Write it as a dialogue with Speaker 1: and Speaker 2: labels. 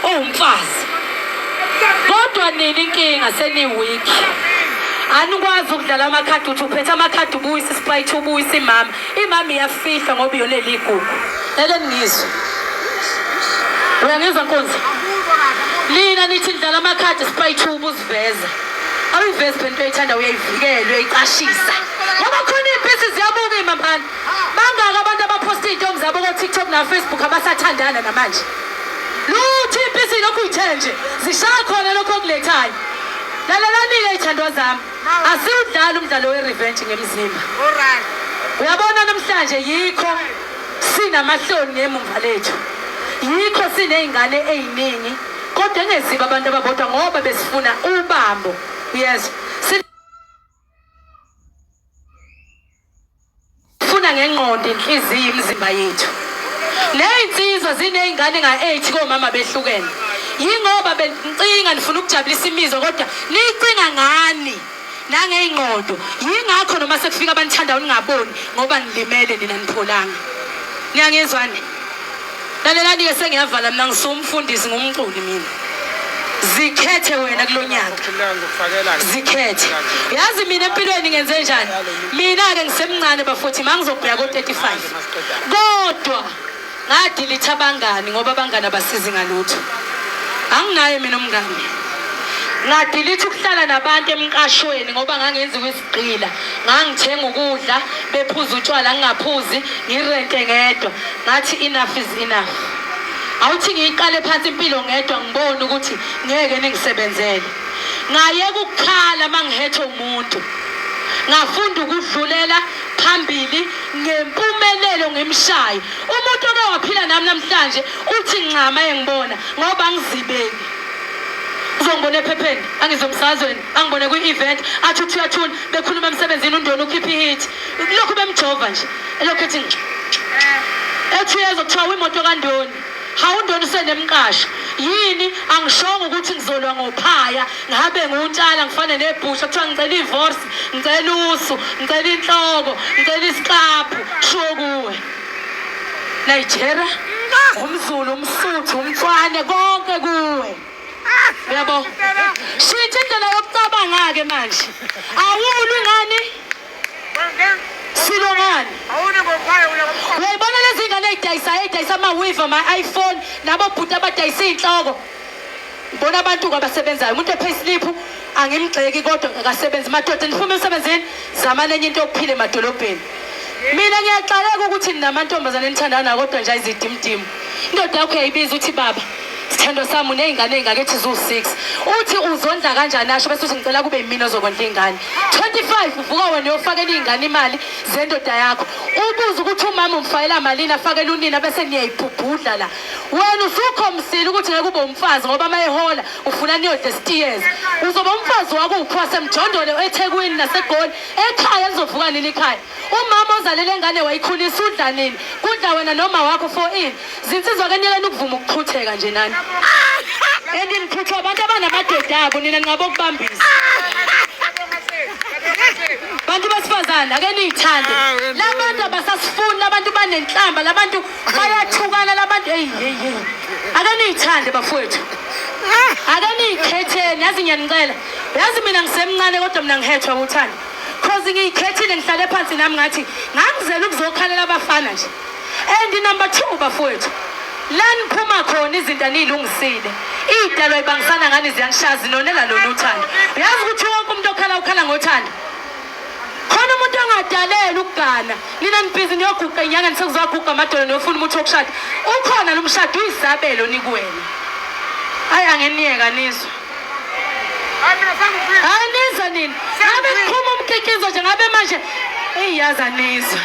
Speaker 1: Uwumfazi. Kodwa nini inkinga seni-weak. Anikwazi ukudlala amakhadi uthi uphethe amakhadi ubuyise isprite ubuyise imama. Imama iyafihlwa ngoba iyona eligugu. Ngeke ningizwe. Uyangizwa nkunzi? Nina nithi nidlala amakhadi sprite ubuziveza. Awuyivezi phela into oyithanda uyayivikela uyayicashisa. Ngoba khona iy'mpisi ziyabuka iy'mambana. Bangaka abantu abaphosta iy'ntombi zabo ko-TikTok na-Facebook abasathandana namanje. Lutho impisi lokhu uyithe nje zishaya khona lokho okulethayo. Lalelani-ke iy'thandwa zami. Asiwudlali umdlalo we-revenge ngemzimba. Uyabona namhlanje yikho sinamahloni ngemumva lethu. Yikho siney'ngane ey'ningi kodwa engezibo abantu ababodwa ngoba besifuna ubambo. Uyezwa? Funa ngengqondo inhliziyo imizimba yethu. Nezinsizwa zinezingane nga-8 komama behlukene. Yingoba benicinga nifuna ukujabulisa imizwa kodwa niyicinga ngani nangey'ngqondo. Yingakho noma sekufika abanithandayo ningaboni ngoba nilimele nina nipholanga. Niyangizwani? Lalelani-ke sengiyavala mina ngisuwumfundisi ngumculi mina. Zikhethe wena kulonyaka. Zikhethe. Yazi mina empilweni ngenze njani? Mina-ke ngisemncane bafuthi mangizobheka ko-35. Kodwa ngadilitha abangani ngoba abangani abasizi ngalutho. Anginaye mina umngani. Ngadilitha ukuhlala nabantu emqashweni ngoba ngangenziwa isigqila. Ngangithenga ukudla, bephuza utshwala ngingaphuzi, ngirente ngedwa. Ngathi enough is enough. Awuthi ngiyiqale phansi impilo ngedwa ngibone ukuthi ngeke ningisebenzele. Ngayeka ukukhala mangihethwe umuntu. Ngafunda ukudlulela phambili ngempumelelo ngimshaye. Umuntu oke waphila nami namhlanje uthi ncama engibona ngoba angizibeki. Uzongibona ephepheni, angizwe emsakazweni, angibone kwi-event, athi uthi uyathula, bekhuluma emsebenzini uNdoni ukhipha i-hit. Lokhu bemjova nje. Elokhu ethi nx. Ethi uyezwa kuthiwa imoto kaNdoni. Hawu uNdoni usenemqasho. Yini angishongo ukuthi ngizolwa ngophaya, ngihambe ngiwutshala ngifane nebhusha kuthiwa ngicela ivorsi, ngicela usu, ngicela inhloko, ngicela isiklabhu, kushiwo kuwe. Nigeria, umZulu, umSuthu, umTswane konke kuwe. Uyabo? Shintsha indlela yokucabanga-ke manje. Awulwi ngani? Silo ngani? Uyayibona lezi ngane ey'dayisayo ey'dayisa ama-weave, ama-iPhone, nabobhuti abadayisa iy'nhloko. Ngibona abantu abasebenzayo. Umuntu e-payslip angimgxeki kodwa akasebenzi. Madoda niphume emsebenzini, zamani enye into yokuphila emadolobheni. Mina ngiyaxakeka ukuthi ninamantombazane enithandana nawo kodwa nje ayizidimdimu. Indoda yakho uyayibiza uthi baba sithandwa sami uney'ngane ey'ngaka ethi ziwu-six. Uthi uzondla kanjani asho bese uthi ngicela kube yimina ozokondla iy'ngane. 25 uvuka wena uyofakela iy'ngane imali zendoda yakho. Ubuze ukuthi umama umfakela malini afakele unina bese niyayibhubhudla la. Wena usukhombisile ukuthi ngeke ube umfazi ngoba uma ehola ufuna niyodla esitiyezi. Uzoba umfazi wakuphi wasemjondolo eThekwini naseGoli ekhaya lizovuka nini ikhaya? Umama ozalele ingane wayikhulisa udla nini? Kudla wena noma wakho for ini? Zinsizwa ke niyekeni ukuvuma ukuqhutheka nje nani. And niqhuthwa abantu abanamadoda abo nina ningabokubambisa. Bantu besifazane ake niyithande. Labantu abasasifuni labantu banenhlamba labantu bayathukana labantu hey hey hey. Ake niyithande bafowethu. Ake niyikhetheni yazi ngiyanicela. Yazi mina ngisemncane kodwa mina ngihethwa uthando. Cause ngiyikhethile ngihlale phansi nami ngathi ngangizela ukuzokhalela abafana nje. And number 2 bafowethu la niphuma khona izinto aniyilungisile. Idalwa ibangisana ngani ziyanishaya zinonela lona uthando. Uyazi ukuthi wonke umuntu okhala ukhala ngothando. Khona umuntu ongadalelwa ukugana. Nina nibhizi niyoguqa enyangeni sekuzowaguga amadolo niyofuna umuthi wokushada. Ukhona lo mshado uyisabelo nikuwena. Hayi angeniyeka nizwe. Hayi nizwe nina. Ngabe kuphuma umkikizo nje ngabe manje eyi yazi anizwe.